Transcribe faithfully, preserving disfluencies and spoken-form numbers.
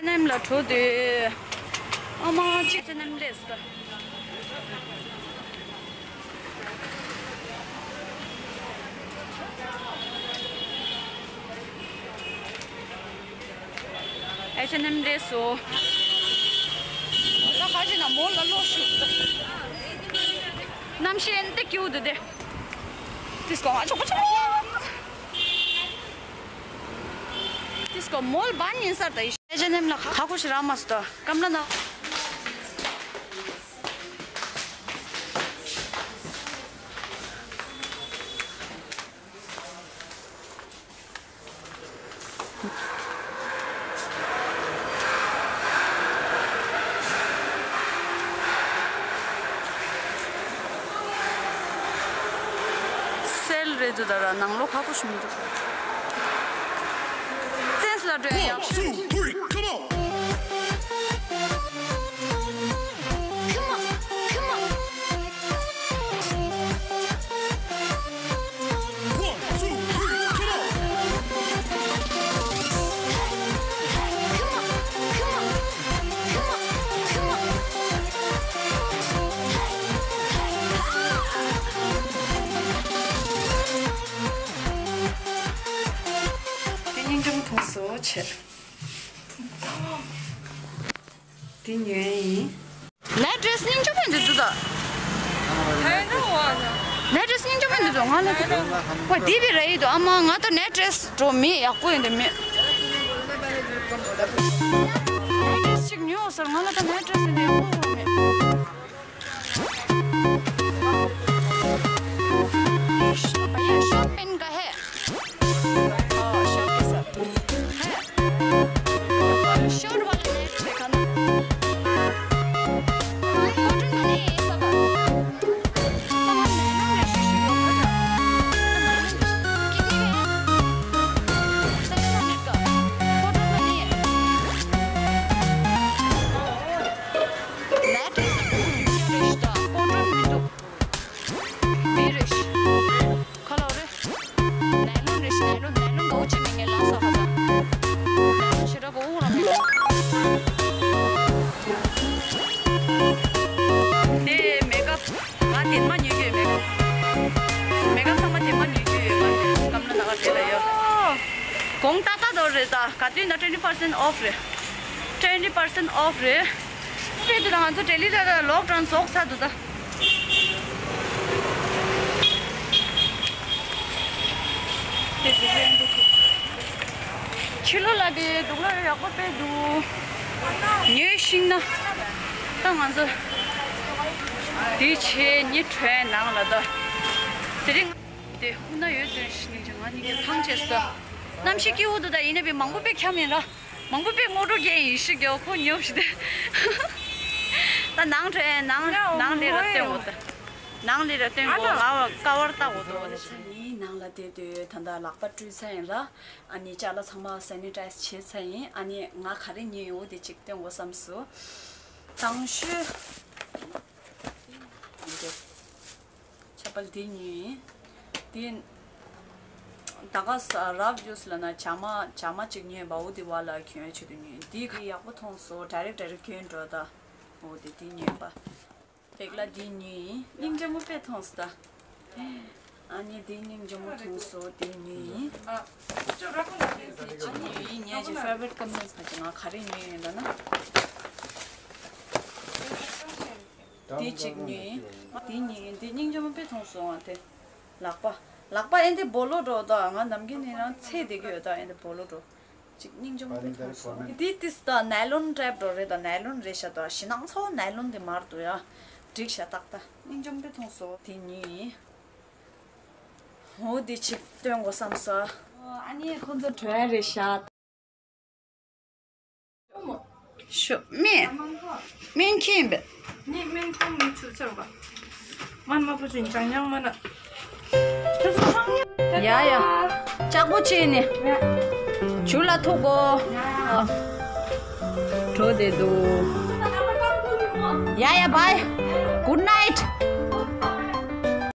ཅན་ནམ་ལ་འགྲོ་དུས། ཨ་མ་གཅིག་ཅན་ནམ་ལས་སོ། ཨེ་ཅན་ནམ་ལས་སོ། ད་ག་ཅི་ན་མོ་ལ་ལོ་ཤུགས། གནམ་གཤིས་ཨེན་ཏེ་སྐྱིད་འདུག་སྟེ། ཏིས་ཀོ་ང་ཆོག་ཆོག་དིས་ཀོ་མོལ་བན་ཡིན་སར་ད་ཡི་ཤེ་ཇེ་ནེམ་ལ་ཁ་ཁོ་ཤི་ར་མ་སྟོ་ཀམ་ལ་ན། སེལ་རེད་འདུག་ད་ར་ནང་ལོགས་ཁ་པོ་ཞིག་མི་འདུག་བཙན་ས་ལ་འགྲོ་ཡ་ཡག་ཤོས། One, two, three, come on! Come on, come on. One, two, three, come on. དེ་སྙིང་རྗེ་མོ་མཐོང་སོ་ཆེ། དེ་ཉོས་ཡིན། ནའི་ཌི་རེ་སི་སྙིང་རྗེ་མོ་འདི་འདུག་ད། ནའི་ཌི་རེ་སི་སྙིང་རྗེ་མོ་འདི་འདུག་ང་ལ་འདི་འདུག་ཝ་འདི་བི་ར་ཡི་འདུག་ཨ་མ་ང་ད་ནའི་ཌི་རེ་སི་འགྲོ་མེད་ཡག་པོ་ཡོད་འདི་མེད། ནའི་ཌི་རེ་སི་ཅིག་ཉོས་ཟེར་ང་ལ་ད་ནའི་ཌི་རེ་སི་འདི་ཡག་པོ་ཡོད་མེད། भैया शर्ट पहन का है? हाँ, शर्ट के साथ। है। शर्ट वाला नहीं देखा ना। कॉटन का नहीं है, ये सब। कितने का है? सेवन हंड्रेड का। कॉटन का नहीं है। नेट है, कॉटन में तो। འདི་རེད། ཁ་ལོ་རེད། ནའི་ལོན་རེད། ནའི་ལོན། ནའི་ལོན་ག་འོ་ཅི་མི་ངན་ལ་ས་ཧ་ས། ནའི་ལོན་ཞེ་དྲག་གོ་འོ་ར་མི་རེད། དེ་མེ་ཀབ། ང་དེ་མ་ཉོས་ཀྱི་ཡོད་མེ་ཀབ། མེ་ཀབ་ཚང་མ་དེ་མ་ཉོས་ཀྱི་ཡོད་ང་དེ་སྐམ་ལ་ན་ག་དེ་ལ་ཡོད། གོང་ཏག་ཏག་དོ་རེད་ད། ག་དུས་ན་twenty percent off རེད། twenty percent off རེད། དཔེ་དེ་ད་ང་ཚོ་ལྡི་ལི་ལ་ལོག་ཌའོན་རྫོགས་ཚར་འདུག་ད། ཕྱི་ལོགས་ལ་དེ་སྡུག་ལ་ཡག་པོ་དཔེ་འདུག་ཉོས་ཤིང་ན་ད་ང་ཚོ་དེ་བྱས་ཉི་དྲོའི་ནང་ལ་ད་དེ་རིང་དེ་དབུ་ན་ཡོད་དོན་ཤི་ནི་ཅང་ང་ནི་དེ་ཐང་ཆད་སོ། གནམ་གཤིས་སྐྱིད་པོ་འདུག་ད་ཡིན་ན་བི་མང་པོ་དཔེ་འཁྱམ་ཡིན་ར། མང་པོ་དཔེ་ངོ་སྤྲོད་རྒྱག་ཡིན་ཤི་རྒྱག་ཁོ་ཉོབ་ཤི་དེ། ད་ནང་དྲན་ནང་ནང་ལས་ར་སྟོན་འོ་ད། ནང་ལས་ར་སྟོན་གོ་ང་བ་ཀ་བར་ལྟ་འོ་དོ་འོ་དེ་ཚ་ཡིན་ནང་ལ་བསྡད་དུས་ད་ལྟ་ལག་པ་བཀྲུས་ཚ་ཡིན་ར། ཨ་ནི་ཅ་ལག་ཚང་མ་སེ་ནི་ཊའི་ཛི་བྱས་ཚ་ཡིན། ཨ་ནི་ང་ག་རེ་ཉོས་ཡོད་དེ་ཅིག་སྟོན་གོ་བསམ་སོ། དང་ཤོས། ཁྱབ་སྤེལ་དེ་ཉོས་ཡིན། དེ་ད་ག་ས་རབ་ཡོས་ལ་ན་ཇ་མ་ཇ་མ་གཅིག་ཉོས་པ་འོ་དེ་བ་ལ་གྱོན་ཆེད་དུ་ཉོས་ཡིན། དེ་ག་ཡག་པོ་མཐོང་སོ། ཌའི་རེག་ཌའི་རེག་གྱོན་འགྲོ་ད། འོ་དེ་དེ་ཉོས་པ། བེག་ལ་དེ་ཉོས་ཡིན། སྙིང་རྗེ་མོ་དཔེ་མཐོང་སོ་ད། ཨ་ནི་དེ་སྙིང་རྗེ་མོ་མཐོང་སོ་དེ་ཉོས་ཡིན། དེ་གཅིག་ཉོས་ཡིན། ངས་ཀྱི་ཕེ་ཝ་རི་ཊི་ཀམ་པ་ནི་ང་ག་རེ་ཉོས་ཡིན་ལ་ན། དེ་གཅིག་ཉོས། དེ་ཉོས། དེ་སྙིང་རྗེ་མོ་དཔེ་མཐོང་སོང་ང་དེ། ལག་པ། ལག་པ་ཨེ་འདི་སྦོ་ལོ་འགྲོ་ད། ང་ནམ་རྒྱུན་ནས་རང་ཚེ་བསྡད་ཀྱི་ཡོད་ད། ཨེ་འདི་སྦོ་ལོ་འགྲོ། ཅིག་སྙིང་རྗེ་མོ་དེ་མཐོང་སོང་། འདི་ཏིས་ད་ནའི་ལོན་ཊེབ་འགྲོ་རེད་ད། ནའི་ལོན་རེད་ཤག་ད། ཞེད་སྣང་ཚོ་ནའི་ལོན་དེ་མར་འདུག་ཡ། འགྲིག་ཤག་ཏག་ཏག་སྙིང་རྗེ་མོ་དེ་མཐོང་སོང་། དེ་གཉིས། འོ་འདི་ཅིག་སྟོན་དགོས་བསམ་སོང་། ཨ་ནི་ཁོ་ཚོ་བྲོས་རེད་ཤག་ཤོ་མེ། མེན་ཁྱིམ་པ། ནི་མེན་ཁོང་མི་ཆུ་ཚར་བ། མན་མ་པོ་ཅིན་ཅང་ཡང་མ་ན། ཡ་ཡ། ལྕགས་པོ་ཆེ་ནི། ཇུ་ལ་ཐུག་གོ། འགྲོ་བསྡད་འདུག་ཡ་ཡ་བའི། Good night.